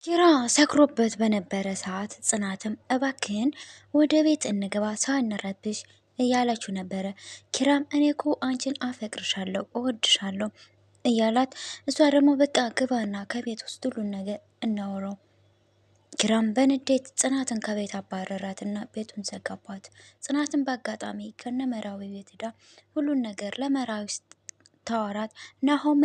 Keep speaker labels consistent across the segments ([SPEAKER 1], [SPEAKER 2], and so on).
[SPEAKER 1] ኪራ ሰክሮበት በነበረ ሰዓት ጽናትም እባክህን ወደ ቤት እንግባ ሳንረብሽ እያለችው ነበረ። ኪራም እኔ እኮ አንቺን አፈቅርሻለሁ እወድሻለሁ እያላት፣ እሷ ደግሞ በቃ ግባና ከቤት ውስጥ ሁሉን ነገር እናወራው። ኪራም በንዴት ጽናትን ከቤት አባረራትና ቤቱን ዘጋባት። ጽናትን በአጋጣሚ ከነመራዊ ቤት ሄዳ ሁሉን ነገር ለመራዊ ታወራት። ናሆሜ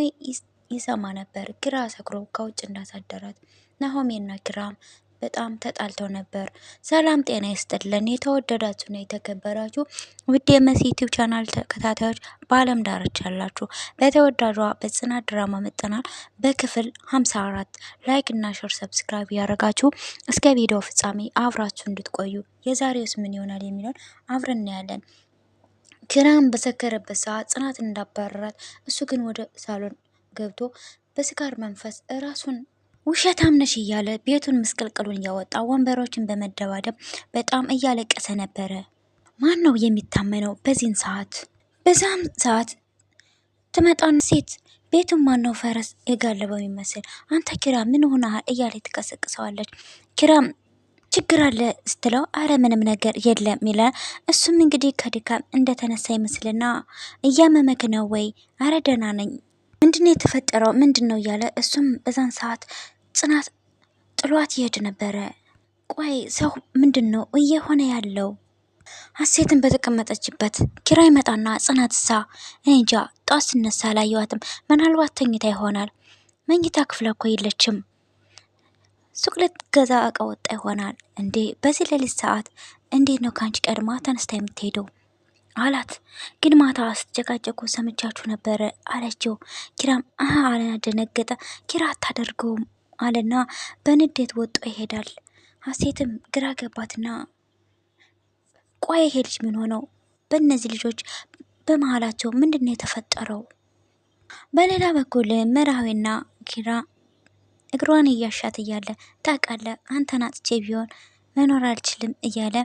[SPEAKER 1] ይሰማ ነበር። ኪራ ሰክሮ ከውጭ እንዳሳደራት ናሆሜና ኪራም በጣም ተጣልተው ነበር። ሰላም ጤና ይስጥልን። የተወደዳችሁና የተከበራችሁ ውድ የመሲ ዩቲዩብ ቻናል ተከታታዮች በዓለም ዳርቻ ያላችሁ በተወዳጇ በጽናት ድራማ መጥተናል። በክፍል 54 like እና share subscribe ያደረጋችሁ እስከ ቪዲዮ ፍጻሜ አብራችሁ እንድትቆዩ የዛሬውስ ምን ይሆናል የሚለውን አብረን እናያለን። ኪራም በሰከረበት ሰዓት ጽናትን እንዳባረራት እሱ ግን ወደ ሳሎን ገብቶ በስካር መንፈስ እራሱን ውሸታም ነሽ እያለ ቤቱን ምስቅልቅሉን እያወጣ ወንበሮችን በመደባደብ በጣም እያለቀሰ ነበረ። ማን ነው የሚታመነው በዚህን ሰዓት? በዛም ሰዓት ትመጣን ሴት ቤቱን ማን ነው ፈረስ የጋለበው ይመስል አንተ ኪራ ምን ሆነሃል እያለ ትቀሰቅሰዋለች። ኪራም ችግር አለ ስትለው አረ ምንም ነገር የለም ይላል። እሱም እንግዲህ ከድካም እንደተነሳ ይመስልና እያመመክ ነው ወይ? አረ ደህና ነኝ። ምንድነው የተፈጠረው? ምንድን ነው እያለ እሱም በዛን ሰዓት ጽናት ጥሏት ይሄድ ነበረ። ቆይ ሰው ምንድን ነው እየሆነ ያለው? ሀሴትን በተቀመጠችበት ኪራይ መጣና ጽናት ሳ እኔ እንጃ ጧት ስነሳ አላየኋትም። ምናልባት ተኝታ ይሆናል። መኝታ ክፍለ እኮ የለችም። ሱቅ ልትገዛ እቃ ወጣ ይሆናል። እንዴ በዚህ ሌሊት ሰዓት እንዴት ነው ከአንቺ ቀድማ ተነስታ የምትሄደው? አላት። ግን ማታ ስትጨቃጨቁ ሰምቻችሁ ነበረ አለችው። ኪራም አሀ አለና ደነገጠ። ኪራ አታደርገውም አለና በንዴት ወጦ ይሄዳል። ሀሴትም ግራ ገባትና ቆይ ይሄ ልጅ ምን ሆነው? በእነዚህ ልጆች በመሀላቸው ምንድን ነው የተፈጠረው? በሌላ በኩል መራዊና ኪራ እግሯን እያሻት እያለ ታውቃለህ፣ አንተን አጥቼ ቢሆን መኖር አልችልም እያለ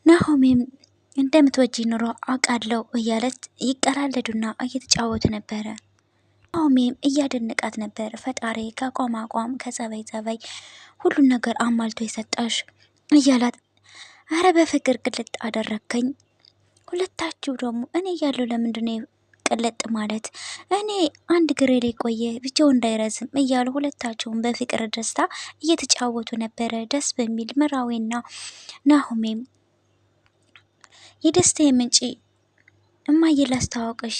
[SPEAKER 1] ናሆሜም እንደምትወጂ ኑሮ አውቃለሁ እያለች ይቀላለዱና እየተጫወቱ ነበረ። ናሆሜም እያደነቃት ነበር። ፈጣሪ ከአቋም አቋም ከጸባይ ጸባይ ሁሉን ነገር አሟልቶ የሰጠሽ እያላት፣ አረ በፍቅር ቅልጥ አደረግከኝ። ሁለታችሁ ደግሞ እኔ እያለሁ ለምንድነው ቅልጥ ማለት? እኔ አንድ ግሬ ላይ ቆየ ብቻው እንዳይረዝም እያሉ ሁለታቸውን በፍቅር ደስታ እየተጫወቱ ነበረ። ደስ በሚል መራዊና ናሆሜም የደስታ ምንጭ እማዬ ላስተዋወቅሽ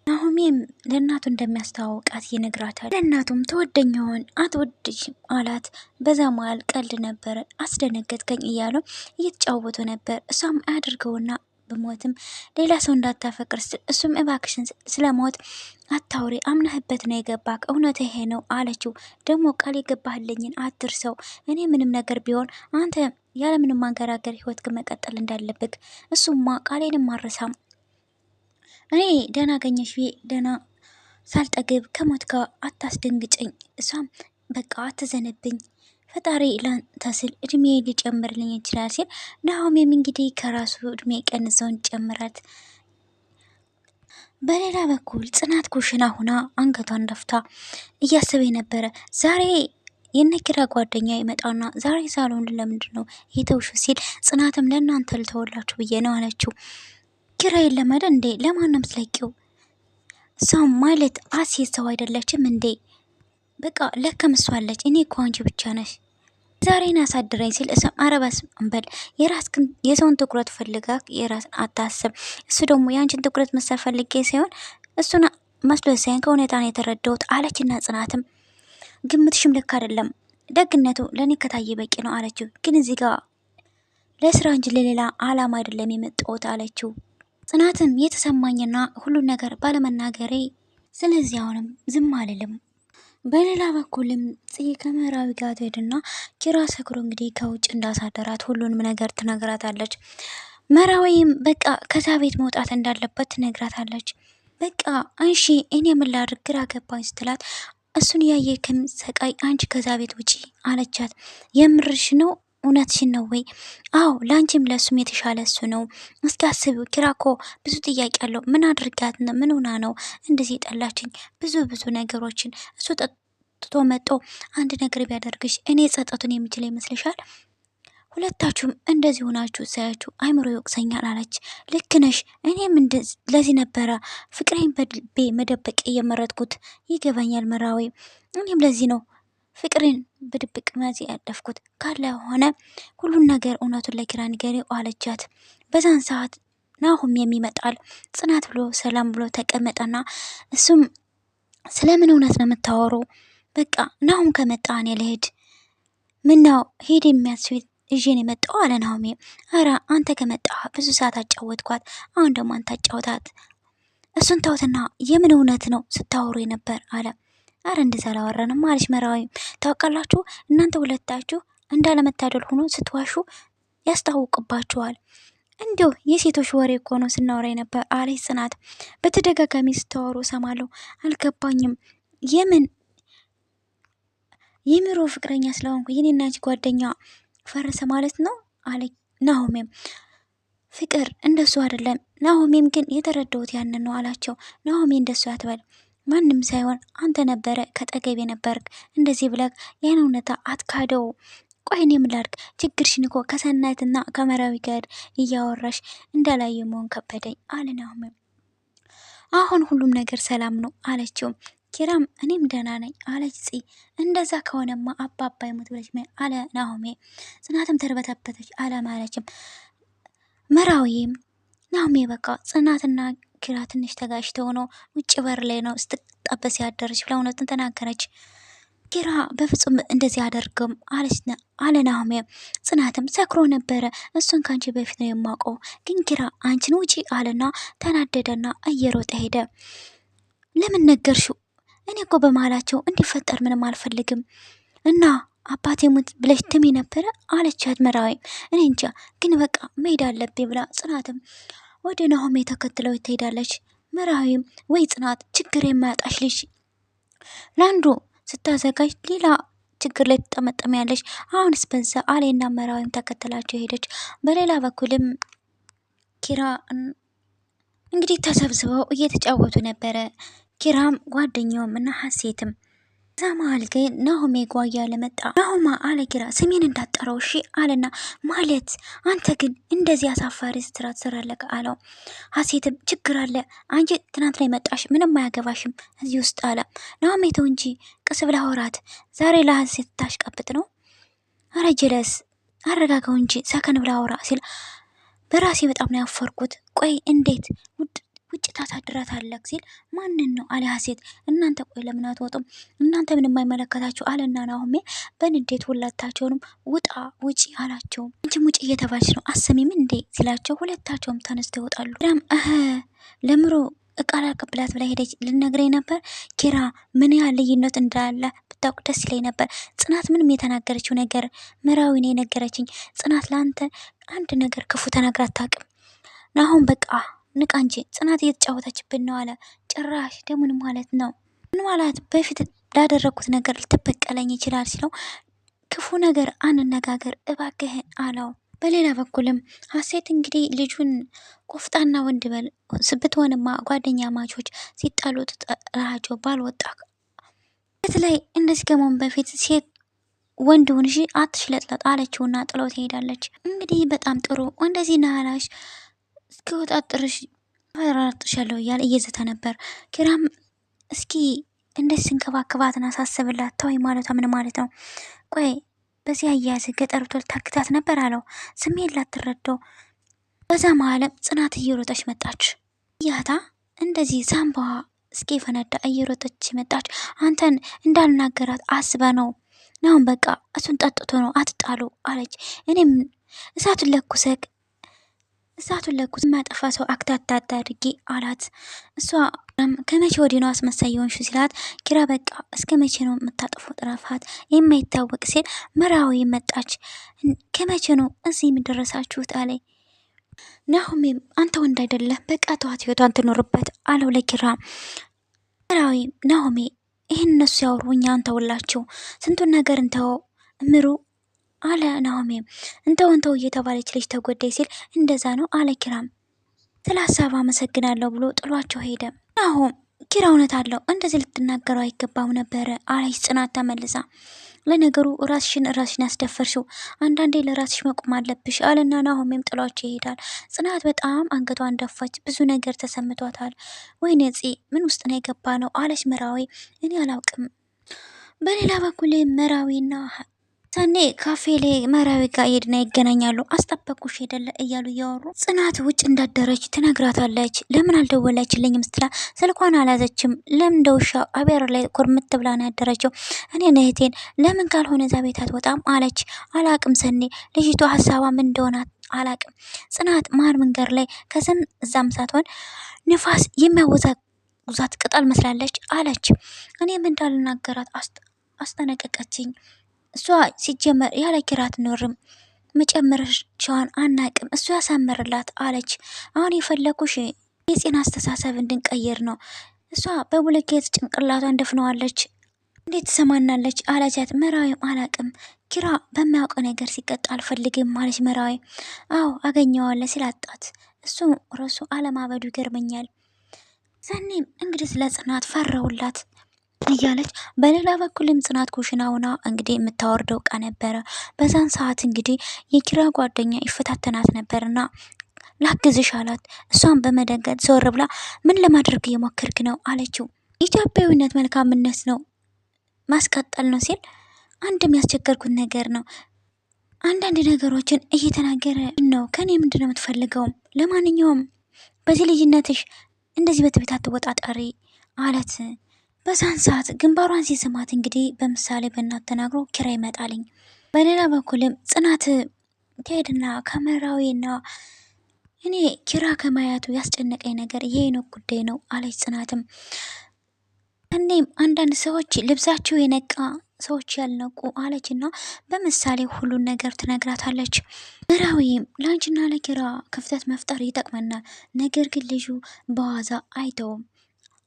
[SPEAKER 1] ናሆሜም ለእናቱ እንደሚያስተዋውቃት ይነግራታል። ለእናቱም ተወደኛውን አትወድሽም አላት። በዛ መሀል ቀልድ ነበረ፣ አስደነገጥከኝ እያሉ እየተጫወቱ ነበር። እሷም አያድርገውና ብሞትም ሌላ ሰው እንዳታፈቅር ስትል እሱም እባክሽን ስለ ሞት አታውሪ፣ አምነህበት ነው የገባክ፣ እውነት ይሄ ነው አለችው። ደግሞ ቃል የገባህልኝን አትርሰው፣ እኔ ምንም ነገር ቢሆን አንተ ያለምንም ማንገራገር ህይወት መቀጠል እንዳለብክ፣ እሱማ ቃሌንም አረሳም እኔ ደህና አገኘሽ ብዬ ደህና ሳልጠግብ ከሞት ጋር አታስደንግጨኝ። እሷም በቃ አትዘንብኝ ፈጣሪ ላንተ ስል እድሜ ሊጨምርልኝ ይችላል ሲል ናሆሜም እንግዲህ ከራሱ እድሜ ቀንሰውን ጨምራት። በሌላ በኩል ጽናት ኩሽና ሁና አንገቷን ደፍታ እያሰበ ነበረ። ዛሬ የነኪራ ጓደኛ ይመጣና ዛሬ ሳሎን ለምንድን ነው የተውሹ ሲል ጽናትም ለእናንተ ልተወላችሁ ብዬ ነው አለችው። ኪራ የለም አይደል እንዴ? ለማንም ስለቂው ሰው ማለት አሴት ሰው አይደለችም እንዴ? በቃ ለከም እሷ አለች። እኔ እኮ አንቺ ብቻ ነሽ ዛሬን አሳድረኝ ሲል እሷም አረባስ አንበል የራስክን የሰውን ትኩረት ፈልጋ የራስን አታስብ። እሱ ደግሞ የአንቺን ትኩረት መሳብ ፈልጌ ሳይሆን እሱን መስሎ ሳይሆን ከሁኔታ ነው የተረዳሁት አለችና ጽናትም ግምትሽም ልክ አይደለም፣ ደግነቱ ለእኔ ከታየ በቂ ነው አለችው። ግን እዚህ ጋር ለስራ እንጂ ለሌላ አላማ አይደለም የመጣሁት አለችው። ጽናትም የተሰማኝና ሁሉን ነገር ባለመናገሬ ስለዚህ አሁንም ዝም አልልም። በሌላ በኩልም ጽዬ ከመራዊ ጋር ትሄድና ኪራ ሰክሮ እንግዲህ ከውጭ እንዳሳደራት ሁሉንም ነገር ትነግራታለች። መራዊም በቃ ከዛ ቤት መውጣት እንዳለበት ትነግራታለች። በቃ እሺ እኔ ምን ላድርግ ግራ ገባኝ ስትላት እሱን እያየ ከሚሰቃይ አንቺ ከዛ ቤት ውጪ አለቻት። የምርሽ ነው እውነትሽን ነው ወይ? አዎ ለአንቺም ለእሱም የተሻለ እሱ ነው። እስኪ አስቢው፣ ኪራ እኮ ብዙ ጥያቄ አለው። ምን አድርጋት ነው? ምን ሆና ነው እንደዚህ የጠላችኝ? ብዙ ብዙ ነገሮችን እሱ ጠጥቶ መጦ አንድ ነገር ቢያደርግሽ እኔ ጸጸቱን የምችል ይመስልሻል? ሁለታችሁም እንደዚህ ሆናችሁ ሳያችሁ አይምሮ ይወቅሰኛል አለች። ልክ ነሽ፣ እኔም ለዚህ ነበረ ፍቅሬን በልቤ መደበቅ እየመረጥኩት። ይገባኛል መራዊ፣ እኔም ለዚህ ነው ፍቅሬን በድብቅ መያዝ ያለፍኩት። ካለ ሆነ ሁሉን ነገር እውነቱን ለኪራ ንገሪው አለቻት። በዛን ሰዓት ናሁም የሚመጣል ጽናት ብሎ ሰላም ብሎ ተቀመጠና እሱም ስለምን እውነት ነው የምታወሩ? በቃ ናሁም ከመጣ እኔ ልሄድ። ምነው ሄድ የሚያስብ ይዤን የመጣው አለ ናሆሜ። ኧረ አንተ ከመጣ ብዙ ሰዓት አጫወትኳት፣ አሁን ደግሞ አንተ አጫውታት። እሱን ተውትና የምን እውነት ነው ስታወሩ የነበር አለ። አረ እንደዛ አላወራንም አለች መራዊ። ታውቃላችሁ እናንተ ሁለታችሁ እንዳለመታደል ሆኖ ስትዋሹ ያስታውቅባችኋል። እንዲሁ የሴቶች ወሬ እኮ ነው ስናወራ የነበር አለች ጽናት። በተደጋጋሚ ስታወሩ እሰማለሁ፣ አልገባኝም። የምን የምሮ ፍቅረኛ ስለሆንኩ የኔና አንቺ ጓደኛ ፈረሰ ማለት ነው አለ ናሆሜም። ፍቅር እንደሱ አይደለም። ናሆሜም ግን የተረዳሁት ያንን ነው አላቸው። ናሆሜ እንደሱ አትበል፣ ማንም ሳይሆን አንተ ነበረ ከጠገቤ ነበርክ። እንደዚህ ብለህ ያን እውነታ አትካደው። ቆይ እኔ ምን ላድርግ? ችግርሽን እኮ ከሰናይትና ከመራዊ ጋር እያወራሽ እንዳላየ መሆን ከበደኝ አለ ናሆሜም። አሁን ሁሉም ነገር ሰላም ነው አለችው። ኪራም እኔም ደህና ነኝ አለች ጽ እንደዛ ከሆነማ አባባ ይሞት ብለች አለ ናሆሜ። ጽናትም ተርበተበተች አለማለችም። መራዊም ናሆሜ በቃ ጽናትና ኪራ ትንሽ ተጋጭተው ነው ውጭ በር ላይ ነው ስትጠበስ ያደረች ብላ እውነቱን ተናገረች። ኪራ በፍጹም እንደዚህ አደርግም አለች አለ ናሆሜ። ጽናትም ሰክሮ ነበረ፣ እሱን ከአንቺ በፊት ነው የማውቀው፣ ግን ኪራ አንቺን ውጪ አለና ተናደደና እየሮጠ ሄደ። ለምን ነገርሽው? እኔ እኮ በመሀላቸው እንዲፈጠር ምንም አልፈልግም እና አባቴ ሙት ብለሽ ትሜ ነበረ አለቻት መራዊ። እኔ እንጃ ግን በቃ መሄድ አለብኝ ብላ ጽናትም ወደ ናሆሜ ተከትለው ትሄዳለች። መራዊም ወይ ጽናት ችግር የማያጣሽ ልጅ ለአንዱ ስታዘጋጅ ሌላ ችግር ላይ ትጠመጠሚያለሽ። አሁንስ በዛ አሌና መራዊም ተከትላቸው ሄደች። በሌላ በኩልም ኪራ እንግዲህ ተሰብስበው እየተጫወቱ ነበረ። ኪራም ጓደኛውም እና ሀሴትም እዛ መሀል ግን ናሆሜ ጓያ ለመጣ ናሆማ አለ ኪራ ስሜን እንዳጠረው እሺ አለና፣ ማለት አንተ ግን እንደዚህ አሳፋሪ ስራ ትሰራለህ አለው። ሀሴትም ችግር አለ አንቺ ትናንት ላይ መጣሽ ምንም አያገባሽም እዚህ ውስጥ አለ። ናሆሜ ተው እንጂ ቀስ ብለህ አውራት፣ ዛሬ ለሀሴት ታሽቀብጥ ነው። አረ ጀለስ አረጋጋው እንጂ ሰከን ብለህ አውራ ሲል በራሴ በጣም ነው ያፈርኩት። ቆይ እንዴት ውጭ ታሳድራታለህ ሲል ማንን ነው አለ ሀሴት። እናንተ ቆይ ለምን አትወጡም? እናንተ ምን የማይመለከታችሁ አለና ናሆሜ በንዴት ሁለታቸውንም ውጣ ውጪ አላቸው። አንቺም ውጪ እየተባልሽ ነው አሰሚም እንዴ ሲላቸው ሁለታቸውም ተነስተው ይወጣሉ። ኪራም እህ ለምሮ እቃ ላቀብላት ብላ ሄደች ልነግረኝ ነበር። ኪራ ምን ያህል ልዩነት እንዳለ ብታውቅ ደስ ይለኝ ነበር። ጽናት ምንም የተናገረችው ነገር መራዊ ነው የነገረችኝ። ጽናት ለአንተ አንድ ነገር ክፉ ተናግራ አታውቅም። ናሆም በቃ ንቃ እንጂ ጽናት እየተጫወተችብን ነው አለ። ጭራሽ ደግሞ ምን ማለት ነው? ምን ማለት በፊት ላደረግኩት ነገር ልትበቀለኝ ይችላል ሲለው ክፉ ነገር አንነጋገር እባክህን አለው። በሌላ በኩልም ሀሴት እንግዲህ ልጁን ቆፍጣና ወንድ በል ብትሆንማ ጓደኛ ማቾች ሲጣሉ ጥላቸው ባልወጣ ሴት ላይ እንደዚህ ከመሆን በፊት ሴት ወንድ ሁን እሺ አትሽለጥለጥ አለችውና ጥለው ትሄዳለች። እንግዲህ በጣም ጥሩ እንደዚህ ናላሽ እስኪወጣ ጥርሽ ፈራርጥሻለሁ እያለ እየዘተ ነበር። ኪራም እስኪ እንደዚህ ስንከባከባትን አሳስብላት ተወኝ ማለቷ ምን ማለት ነው? ቆይ በዚህ አያያዝ ገጠር ብትወል ታግታት ነበር አለው። ስሜን ላትረዳው። በዛ መሀልም ጽናት እየሮጠች መጣች። ያታ እንደዚህ ሳምባዋ እስኪ ፈነዳ እየሮጠች መጣች። አንተን እንዳልናገራት አስበ ነው ናሁን በቃ እሱን ጠጥቶ ነው አትጣሉ አለች። እኔም እሳቱን ለኩሰክ እሳቱን ለኩስ የማያጠፋ ሰው አክታታ አድርጌ አላት። እሷ ከመቼ ወዲህ ነው አስመሳይ የሆንሽው ሲላት፣ ኪራ በቃ እስከ መቼ ነው የምታጠፈው ጥፋት የማይታወቅ ሲል መራዊ መጣች። ከመቼ ነው እዚህ የሚደረሳችሁት አለኝ። ናሆሜም አንተ ወንድ አይደለህ በቃ ተዋት፣ ህይወቷን ትኖርበት አለው ለኪራ። መራዊ ናሆሜ ይህን እነሱ ያወሩ እኛ እንተውላቸው፣ ስንቱን ነገር እንተው እምሩ አለ ናሆሜ። እንተው እንተው እየተባለች ልጅ ተጎዳይ ሲል እንደዛ ነው አለ ኪራም። ስለ ሀሳብ አመሰግናለሁ ብሎ ጥሏቸው ሄደ። ናሆም ኪራ እውነት አለው፣ እንደዚህ ልትናገረው አይገባም ነበረ አለች ጽናት ተመልሳ። ለነገሩ ራስሽን ራስሽን ያስደፈርሽው፣ አንዳንዴ ለራስሽ መቆም አለብሽ አለና ናሆሜም ጥሏቸው ይሄዳል። ጽናት በጣም አንገቷን ደፋች። ብዙ ነገር ተሰምቷታል። ወይኔ ፂ ምን ውስጥ ነው የገባ ነው አለች መራዊ። እኔ አላውቅም። በሌላ በኩል መራዊና ሰኔ ካፌ ላይ መራዊ ጋር ሄድና ይገናኛሉ። አስጠበቅኩሽ ሄደለ እያሉ እያወሩ ጽናት ውጭ እንዳደረች ትነግራታለች። ለምን አልደወለችልኝም ስትላ ስልኳን አልያዘችም። ለምን እንደ ውሻ አቤር ላይ ኮርምት ብላ ነው ያደረችው። እኔ እህቴን ለምን ካልሆነ እዛ ቤት አትወጣም አለች። አላቅም ሰኔ፣ ልጅቷ ሀሳቧ ምን እንደሆነ አላቅም። ጽናት መሀል መንገድ ላይ ከዚም እዛም ሳትሆን ንፋስ የሚያወዛጉዛት ቅጠል መስላለች አለች። እኔም እንዳልናገራት አስጠነቀቀችኝ። እሷ ሲጀመር ያለ ኪራ አትኖርም፣ መጨመርቻዋን አናቅም፣ እሱ ያሳምርላት አለች። አሁን የፈለኩሽ የጤና አስተሳሰብ እንድንቀይር ነው። እሷ በቡለኬት ጭንቅላቷን ደፍነዋለች። እንዴት ትሰማናለች አለቻት። መራዊም አላቅም፣ ኪራ በማያውቀው ነገር ሲቀጣ አልፈልግም አለች መራዊ። አዎ አገኘዋለ ሲላጣት እሱ ረሱ አለማበዱ ይገርመኛል። ሰኔም እንግዲህ ስለ ጽናት ፈረውላት እያለች፣ በሌላ በኩልም ጽናት ኩሽና ሆና እንግዲህ የምታወርደው እቃ ነበረ። በዛን ሰዓት እንግዲህ የኪራ ጓደኛ ይፈታተናት ነበርና ላግዝሽ አላት። እሷን በመደንገጥ ዘወር ብላ ምን ለማድረግ እየሞከርክ ነው አለችው። ኢትዮጵያዊነት መልካምነት ነው ማስቀጠል ነው ሲል አንድም ያስቸገርኩት ነገር ነው። አንዳንድ ነገሮችን እየተናገረ ነው። ከኔ ምንድን ነው የምትፈልገው? ለማንኛውም በዚህ ልጅነትሽ እንደዚህ በትቤት አትወጣጠሪ አለት። በዛን ሰዓት ግንባሯን ሲስማት እንግዲህ በምሳሌ በእናት ተናግሮ ኪራ ይመጣልኝ። በሌላ በኩልም ጽናት ትሄድና ከመራዊና እኔ ኪራ ከማያቱ ያስጨነቀኝ ነገር የሄኖክ ጉዳይ ነው አለች። ጽናትም እኔም አንዳንድ ሰዎች ልብሳቸው የነቃ ሰዎች ያልነቁ አለችና በምሳሌ ሁሉን ነገር ትነግራታለች። መራዊም ለአንቺና ለኪራ ክፍተት መፍጠር ይጠቅመናል፣ ነገር ግን ልጁ በዋዛ አይተውም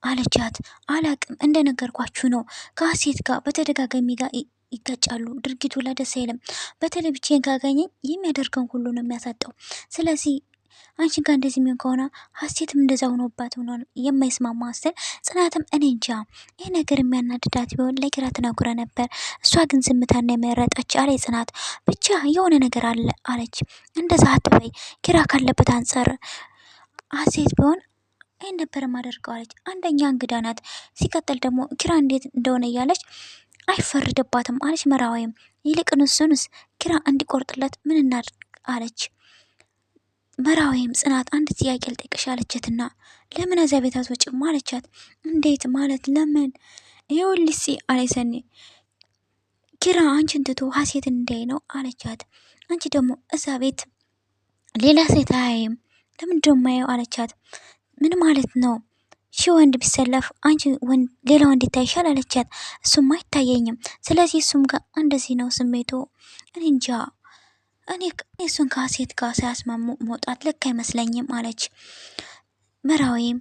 [SPEAKER 1] አለቻት። አላቅም፣ እንደነገርኳችሁ ነው። ከሀሴት ጋር በተደጋጋሚ ጋር ይጋጫሉ። ድርጊቱ ለደስ አይልም። በተለይ ብቻዬን ካገኘኝ የሚያደርገውን ሁሉ ነው የሚያሳጠው። ስለዚህ አንቺን ጋር እንደዚህ የሚሆን ከሆነ ሀሴትም እንደዛ ሆኖባት ሆኗል የማይስማማ ስትል ጽናትም እኔ እንጃ ይህ ነገር የሚያናድዳት ቢሆን ለኪራ ትነግረ ነበር። እሷ ግን ዝምታና የመረጠች አለ ጽናት። ብቻ የሆነ ነገር አለ አለች። እንደዛ አትበይ፣ ኪራ ካለበት አንጻር ሀሴት ቢሆን ይህን ነበር ማደርገው አለች። አንደኛ እንግዳ ናት፣ ሲቀጥል ደግሞ ኪራ እንዴት እንደሆነ እያለች አይፈርድባትም አለች መራዊም። ይልቅንስ እሱንስ ኪራ እንዲቆርጥለት ምን እናድርግ አለች። መራዊም ጽናት አንድ ጥያቄ ልጠይቅሽ አለቻትና ለምን እዚያ ቤት አትወጪም አለቻት። እንዴት ማለት ለምን? ይኸውልሽ አለች ሰኒ፣ ኪራ አንቺን ትቶ ሀሴትን እንዳይ ነው አለቻት። አንቺ ደግሞ እዛ ቤት ሌላ ሴት አያይም፣ ለምን ደሞ ማየው አለቻት። ምን ማለት ነው? ሺ ወንድ ቢሰለፍ አንቺ ሌላ ወንድ ይታይሻል አለቻት። እሱም አይታየኝም። ስለዚህ እሱም ጋር እንደዚህ ነው ስሜቱ። እኔ እንጃ፣ እኔ እሱን ከሴት ጋር ሳያስማሙ መውጣት ልክ አይመስለኝም አለች። መራዊም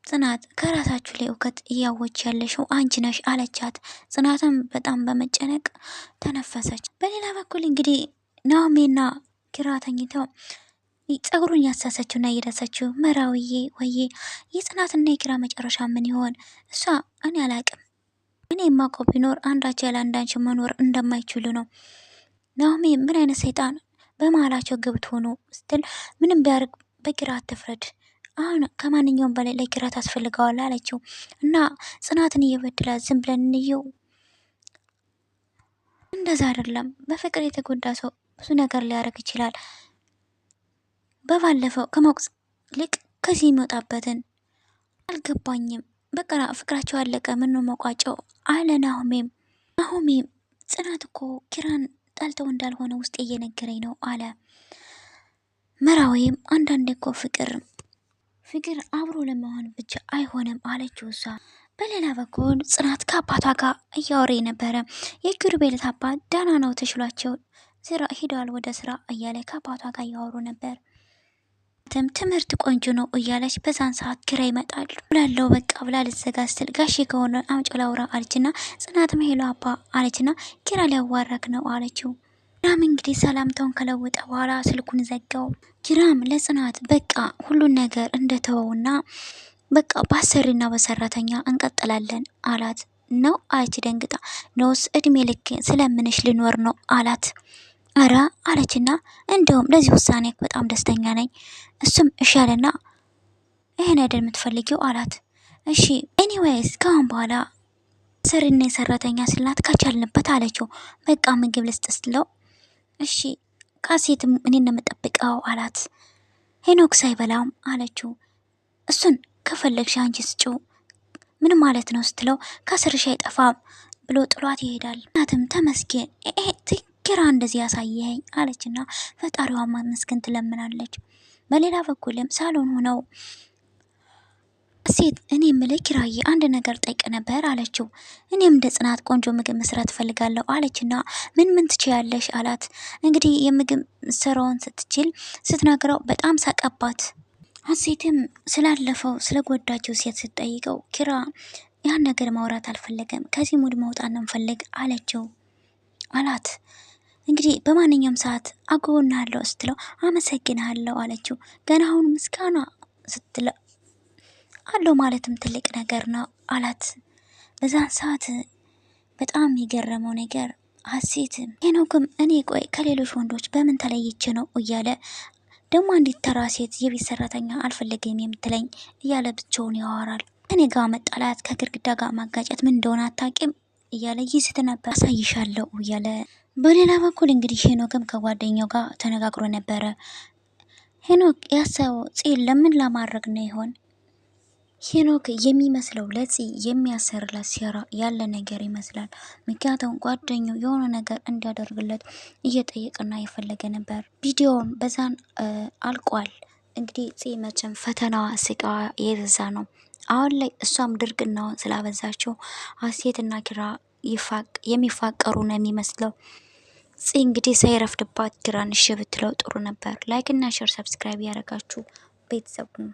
[SPEAKER 1] ጽናት ከራሳችሁ ላይ እውቀት እያወች ያለሽው አንቺ ነሽ አለቻት። ጽናትም በጣም በመጨነቅ ተነፈሰች። በሌላ በኩል እንግዲህ ናኦሚና ኪራ ተኝተው ጸጉሩን ያሳሰችውና እየዳሰችው መራዊዬ ወዬ የጽናትና የኪራ መጨረሻ ምን ይሆን? እሷ እኔ አላቅም። እኔ የማውቀው ቢኖር አንዳቸው ያለ አንዳቸው መኖር እንደማይችሉ ነው። ናኦሚ ምን አይነት ሰይጣን በመሀላቸው ገብቶ ነው ስትል ምንም ቢያደርግ በኪራ አትፍረድ፣ አሁን ከማንኛውም በላይ ለኪራ ታስፈልገዋል አለችው። እና ጽናትን እየበድላት ዝም ብለን እንየው? እንደዛ አይደለም። በፍቅር የተጎዳ ሰው ብዙ ነገር ሊያደርግ ይችላል። በባለፈው ከማወቅ ይልቅ ከዚህ የሚወጣበትን አልገባኝም። በቃ ፍቅራቸው አለቀ። ምን ነው መቋጫው አለ ናሆሜም። ናሆሜም ጽናት እኮ ኪራን ጠልተው እንዳልሆነ ውስጤ እየነገረኝ ነው አለ። መራዊም አንዳንዴ እኮ ፍቅር ፍቅር አብሮ ለመሆን ብቻ አይሆንም አለችው እሷ። በሌላ በኩል ጽናት ከአባቷ ጋር እያወሬ ነበረ። የኪሩቤል አባት ደህና ነው ተሽሏቸው ስራ ሄደዋል ወደ ስራ እያለ ከአባቷ ጋር እያወሩ ነበር። ትምህርት ቆንጆ ነው እያለች በዛን ሰዓት ኪራ ይመጣሉ ብላለው በቃ ብላ ልትዘጋ ስትል ጋሼ ከሆነ አምጪ ላውራ አለችና ጽናትም ሄሎ አባ አለችና ኪራ ሊያዋራክ ነው አለችው። ኪራም እንግዲህ ሰላምታውን ከለወጠ በኋላ ስልኩን ዘጋው። ኪራም ለጽናት በቃ ሁሉን ነገር እንደተወውና በቃ በአሰሪና በሰራተኛ እንቀጥላለን አላት። ነው አለች ደንግጣ። ነውስ እድሜ ልክ ስለምንሽ ልኖር ነው አላት። አረ አለችና እንደውም ለዚህ ውሳኔ በጣም ደስተኛ ነኝ። እሱም እሺ አለና ይሄን አይደል የምትፈልጊው አላት። እሺ anyways ከአሁን በኋላ ሰሪና የሰራተኛ ስላት ካቻልንበት አለችው። በቃ ምግብ ልስጥ ስትለው እሺ ካሴትም እኔ ነው የምጠብቀው አላት። ሄኖክ ሳይበላም አለችው። እሱን ከፈለግሽ አንቺ ስጪው ምን ማለት ነው ስትለው ከስርሽ አይጠፋም ብሎ ጥሏት ይሄዳል። እናትም ተመስገን ኪራ እንደዚህ ያሳየኸኝ አለችና ፈጣሪዋን ማመስገን ትለምናለች። በሌላ በኩልም ሳሎን ሆነው ሴት እኔ የምልህ ኪራዬ አንድ ነገር ጠይቅ ነበር አለችው። እኔም እንደ ጽናት ቆንጆ ምግብ መስራት እፈልጋለሁ አለችና ምን ምን ትችያለሽ አላት። እንግዲህ የምግብ ስራውን ስትችል ስትነግረው በጣም ሳቀባት። ሀሴትም ስላለፈው ስለጎዳችው ሴት ስትጠይቀው ኪራ ያን ነገር ማውራት አልፈለገም። ከዚህ mood መውጣት ነው እንፈልግ አለችው አላት። እንግዲህ በማንኛውም ሰዓት አጎናለሁ ስትለው አመሰግንሃለሁ አለችው። ገና አሁን ምስጋና ስትለው አለው ማለትም ትልቅ ነገር ነው አላት። በዛን ሰዓት በጣም የገረመው ነገር ሀሴት ሄኖክም እኔ ቆይ ከሌሎች ወንዶች በምን ተለይቼ ነው እያለ ደግሞ አንዲት ተራ ሴት የቤት ሰራተኛ አልፈለገም የምትለኝ እያለ ብቻውን ያወራል። ከኔ ጋር መጣላት ከግድግዳ ጋር ማጋጨት ምን እንደሆነ አታውቂም እያለ ይዝት ነበር። አሳይሻለሁ እያለ በሌላ በኩል እንግዲህ ሄኖክም ከጓደኛው ጋር ተነጋግሮ ነበረ። ሄኖክ ያሰበው ጽ ለምን ለማድረግ ነው ይሆን? ሄኖክ የሚመስለው ለፂ የሚያሰርላት ሴራ ያለ ነገር ይመስላል። ምክንያቱም ጓደኛው የሆነ ነገር እንዲያደርግለት እየጠየቀና የፈለገ ነበር። ቪዲዮውን በዛን አልቋል። እንግዲህ ፂ መቼም ፈተናዋ ስቃዋ የበዛ ነው። አሁን ላይ እሷም ድርቅናውን ስላበዛቸው ሀሴትና ኪራ የሚፋቀሩ ነው የሚመስለው። ፂ እንግዲህ ሳይረፍድባት ኪራን እሺ ብትለው ጥሩ ነበር። like እና share subscribe ያደረጋችሁ ቤተሰቡ ነው።